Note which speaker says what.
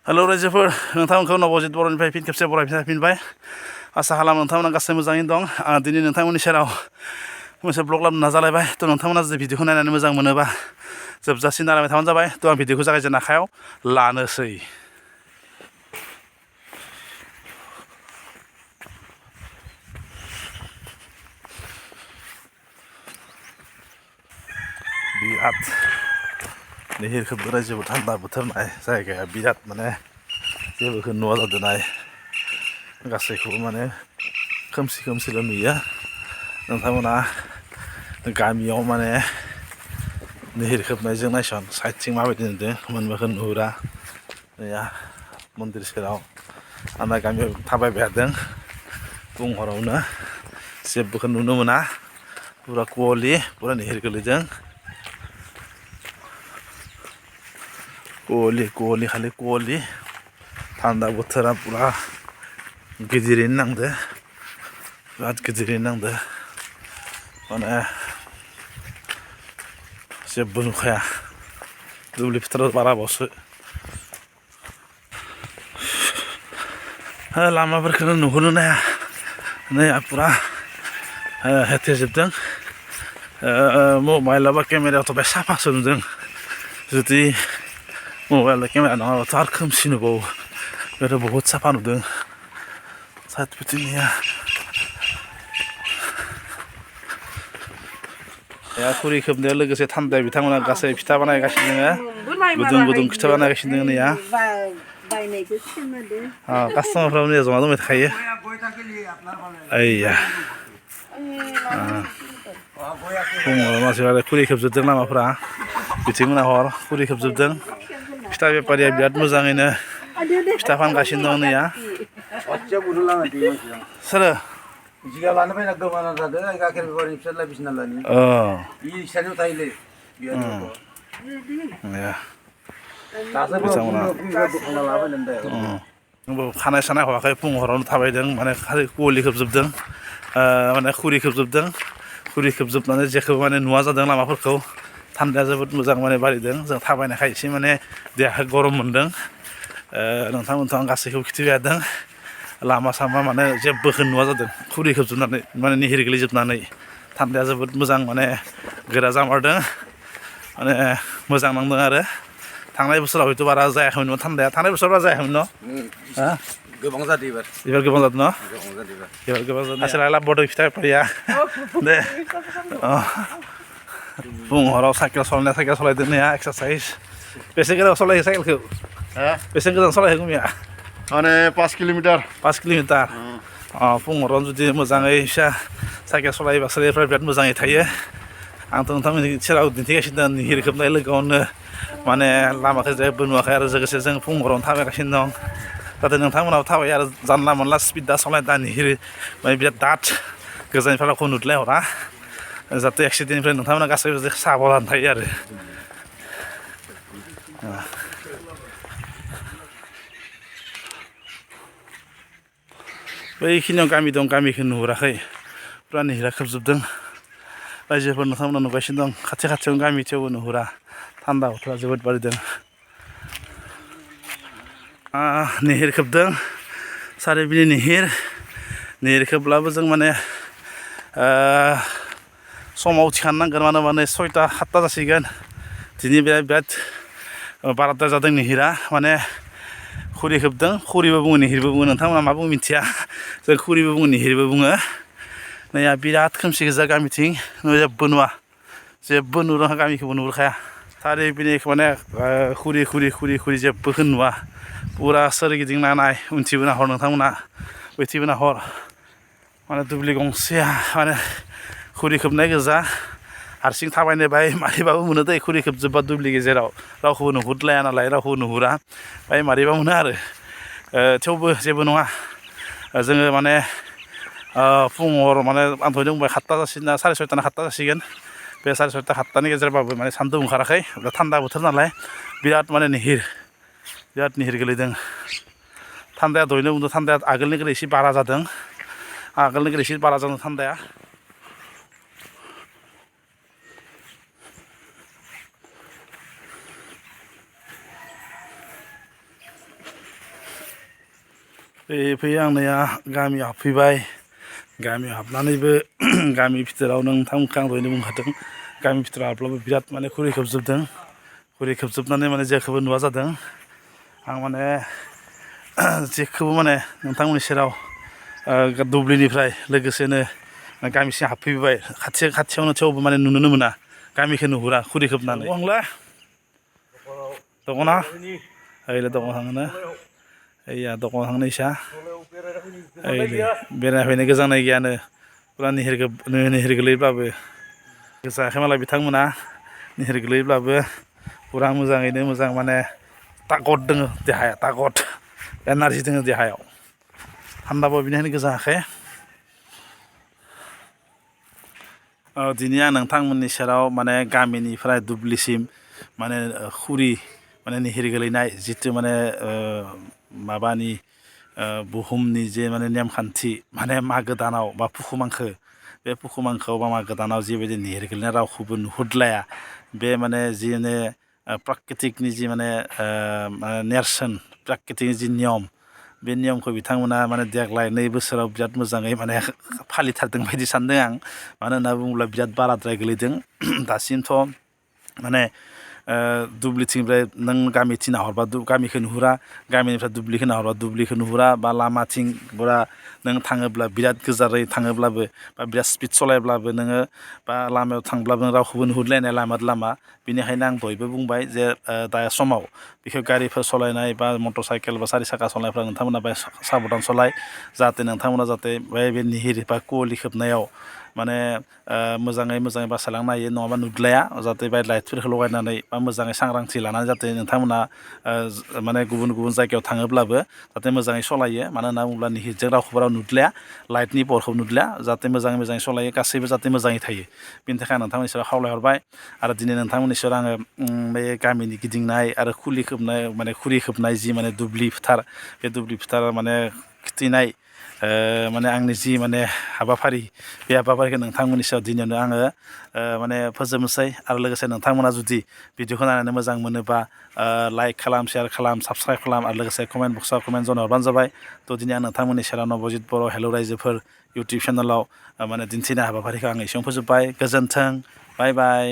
Speaker 1: hello रायजोफोर नोंथांमोनखौ नबजित बर'निफ्राय फिन खेबसे बरायफिनना फिनबाय आसा खालामो नोंथांमोना गासै मोजाङैनो दं दिनै नोंथांमोननि सेराव मोनसे ब्लग लाबोनो नाजालायबाय थ' नोंथांमोना जुदि भिडिअखौ नायनानै मोजां मोनोबा जोबजासिम नायलांबाय थाबानो जाबाय थ' आं भिडिअखौ जागायजेननो आखायाव लानोसै बिराद निहिरखोबो रायजोबो थान्दा बोथोरनाय जायगाया बिराद माने जेबोखौ नुवा जादोंनाय गासैखौबो माने खोमसि खोमसिल' नुयो नोंथांमोना गामियाव माने निहिर खोबनायजों नायसन साइडथिं माबायदि नुदों मोनबोखौ नुहुरा या मन्दिर सेराव आंना गामियाव थाबायबाय थादों फुं हरावनो जेबोखौ नुनो मोना पुरा कुवालि पुरा निहिर गोलैदों कुवालि खालि कुवालि थान्दा बोथोरा पुरा गिदिरैनो नांदो बिराद गिदिरैनो नांदो माने जेबो नुखाया दुब्लि फोथाराव बाराबावसो लामाफोरखौनो नुहुरनो नाया नै पुरा हेथेजोबदों मबाइल बा केमेरायावथ' बे साफासो नुदों जुदि मबाइल केमेरा नङाबाथ' आरो खोमसि नुबावो बेथ' बहुद साफा नुदों साइड बिथिंनिया खुरि खोबनायाव लोगोसे थान्दाया बिथांमोना गासै फिथा बानायगासिनो दङ गुदुं गुदुं फिथा बानायगासिनो दङ नैया कास्टमारफ्राबो नै जमा जमा थाखायो ओइया फुङाव मानसिफ्रा खुरि खोबजोबदों लामाफ्रा बिथिंमोना हर खुरि खोबजोबदों फिथा बेफारिया बिराद मोजाङैनो फिथा फानगासिनो दं नैया सोरो
Speaker 2: जिगा लानो फैना गोमाना जादों गाइखेर बेफारिनि फिसाज्ला बिसिनालानि इ साइडआव थायोलै
Speaker 1: खानाय सानाय हराखै फुं हरावनो थाबायदों माने खालि कुवालि खोबजोबदों माने खुरि खोबजोबदों खुरि खोबजोबनानै जेखौ माने नुवा जादों लामाफोरखौ थान्दाया जोबोद मोजां माने बारिदों जों थाबायनायखाय एसे माने देहाखौ गरम मोन्दों नोंथांमोनथ' आं गासैखौबो खिथिबाय थादों लामा सामा माने जेबोखौ नुवा जादों खुरि खोबजोबनानै माने निहिर गोलैजोबनानै थान्दाया जोबोद मोजां माने गोरा जामारदों माने मोजां नांदों आरो थांनाय बोसोराव हयथ' बारा जायाखैमोन थान्दाया थांनाय बोसोराव बारा जायाखैमोन न'
Speaker 2: गोबां जादों एबार
Speaker 1: गोबां जादों न' एबार गोबां जादों आसोला लाबोदों फिथा बेफारिया दे फुं हराव साइकेल सालायदों नैया एक्सारसाइज बेसे गोजान सालायो साइकेलखौ बेसे गोजान सालायो गुमिया
Speaker 3: माने 5 किल'मिटार
Speaker 1: फुं हराव जुदि मोजाङै फिसा साइकेल सालायोबा सोलेरफ्रा बिराद मोजाङै थायो आंथ' नोंथांमोननि सेराव दिन्थिगासिनो दं निहिर खोबनाय लोगोआवनो माने लामाखौ जेबो नुवाखै आरो लोगोसे जों फुं हरावनो थाबायगासिनो दं जाहाथे नोंथांमोनाबो थाबायो आरो जानला मोनला स्पिड दा सालाय दा निहिर माने बिराद दाद गोजाननिफ्राय रावखौ नुदलायहरा जाहाथे एक्सिडेन्टनिफ्राय नोंथांमोना गासैबो साबधान थायो आरो बैखिनियाव गामि दं गामिखौ नुहुराखै पुरा निहिरा खोबजोबदों रायजोफोर नोंथांमोना नुगासिनो दं खाथि खाथियावनो गामि थेवबो नुहुरा थान्दा बोथोरा जोबोद बारिदों निहिर खोबदों सारिबिनि निहिर खोबब्लाबो जों माने समाव थिखानो नांगोन मानो होनबा नै 6टा 7टा जासिगोन दिनै बिराद बाराद्राय जादों निहिरा माने खुरि खोबदों खुरिबो बुङो निहिरबो बुङो नोंथांमोना मा बुङो मिथिया जों खुरिबो बुङो निहिरबो बुङो नैया बिराद खोमसि गोजा गामिथिं जेबो नुवा जेबो नुरोङा गामिखौबो नुहुरखाया सारिबिनि माने खुरि जेबोखौ नुवा पुरा सोरगिदिं नाय उनथिबो नाहर नोंथांमोना बैथिबो नाहर माने दुब्लि गंसेया माने खुरि खोबनाय गोजा हारसिं थाबायनो बाय मारैबाबो मोनो दै खुरि खोबजोब्बा दुब्लि गेजेराव रावखौबो नुहुरलाया नालाय रावखौबो नुहुरा बाय मारैबा मोनो आरो थेवबो जेबो नङा जोङो माने फुं हर माने आं दहायनो बुंबाय 7टा जासिगोन 6:30 ना 7टा जासिगोन बे 6:30 7टानि गेजेरबाबो माने सान्दुं ओंखाराखै थान्दा बोथोर नालाय बिराद माने निहिर गोलैदों थान्दाया दहायनो बुंदों थान्दाया आगोलनिख्रुइ एसे बारा जादों थान्दाया फैयै आं नैया गामियाव हाबफैबाय गामियाव हाबनानैबो गामि भितोराव नोंथांमोनखौ आं दहायनो बुंखादों गामि भितोराव हाबब्लाबो बिराद माने खुरि खोबजोबदों खुरि खोबजोबनानै माने जेखौबो नुवा जादों आं माने जेखौबो माने नोंथांमोननि सेराव दुब्लिनिफ्राय लोगोसेनो गामिसिम हाबफैबाय खाथियावनो थेवबो माने नुनोनो मोना गामिखौ नुहुरा खुरि खोबनानै दखना ओइले दखान थाङोना ओइया दखान थांनो इसा ओइले बेरायफैनो गोजांनाय गैयानो फुरा निहिर गोलैब्लाबो गोजाङाखै मालाय बिथांमोना निहिर गोलैब्लाबो फुरा मोजाङैनो मोजां माने तागत दङ देहाया तागत एनारजि दङ देहायाव थान्दाबाबो बेनिखायनो गोजाङाखै दिनै आं नोंथांमोननि सेराव माने गामिनिफ्राय दुब्लिसिम माने खुरि माने निहिर गोलैनाय जिथु माने माबानि बुहुमनि जे माने नेमखान्थि माने मागो दानाव बा पुखुमांखो बे पुखुमांखोआव बा मागो दानाव जिबायदि निहिर गोलैनाय रावखौबो नुहुरलाया बे माने जिनो प्राकृतिकनि जि माने नेरसोन प्राकृतिकनि जि नियम बे नियमखौ बिथांमोना माने देग्लाय 2 बोसोराव बिराद मोजाङै माने फालिथारदों बायदि सानदों आं मानो होनना बुङोब्ला बिराद बाराद्राय गोलैदों दासिमथ' माने दुब्लिथिंनिफ्राय नों गामिथिं नाहरबा गामिखौ नुहुरा गामिनिफ्राय दुब्लिखौ नाहरबा दुब्लिखौ नुहुरा बा लामाथिं बुरा नों थाङोब्ला बिराद गोजारै थाङोब्लाबो बा बिराद स्पिड सलायब्लाबो नोङो बा लामायाव थांब्लाबो रावखौबो नुहुरलायनाय लामा बेनिखायनो आं दहायबो बुंबाय जे दा समाव बेखौ गारिफोर सलायनाय बा मटर साइकेल बा 4 साखा सलायनायफ्रा नोंथांमोना बाय साबधान सलाय जाहाथे नोंथांमोना जाहाथे बे निहिर बा कुवलि खोबनायाव माने मोजाङै बासायलांनो हायो नङाबा नुदलाया जाहाथे बाय लाइटफोरखौ लगायनानै बा मोजाङै सांग्रांथि लानानै जाहाथे नोंथांमोना माने गुबुन जायगायाव थाङोब्लाबो जाहाथे मोजाङै सलायो मानो होनना बुङोब्ला निहिरजों रावखौबो नुदलाया लाइटनि पावारखौ नुदलाया जाहाथे मोजाङै सलायो गासैबो जाहाथे मोजाङै थायो बेनि थाखाय आं नोंथांमोननि सेराव खावलायहरबाय आरो दिनै नोंथांमोननि सेराव आङो बे गामिनि गिदिंनाय आरो खुरि खोबनाय जि माने दुब्लि फोथार बे दुब्लि फोथार माने खिथिनाय माने आंनि जि माने हाबाफारि बे हाबाफारिखौ नोंथांमोननि सायाव दिनैनो आङो माने फोजोबनोसै आरो लोगोसे नोंथांमोना जुदि भिडिअखौ नायनानै मोजां मोनोबा लाइक खालाम शेयार खालाम साबस्क्राइब खालाम आरो लोगोसे कमेन्ट बक्सआव कमेन्ट ज'ना हरबानो जाबाय थ' दिनै आं नोंथांमोननि सेराव नबजित बर' हेल' रायजोफोर इउटुब चेनेलाव माने दिन्थिनाय हाबाफारिखौ आं एसेयावनो फोजोबबाय गोजोन्थों बाय बाय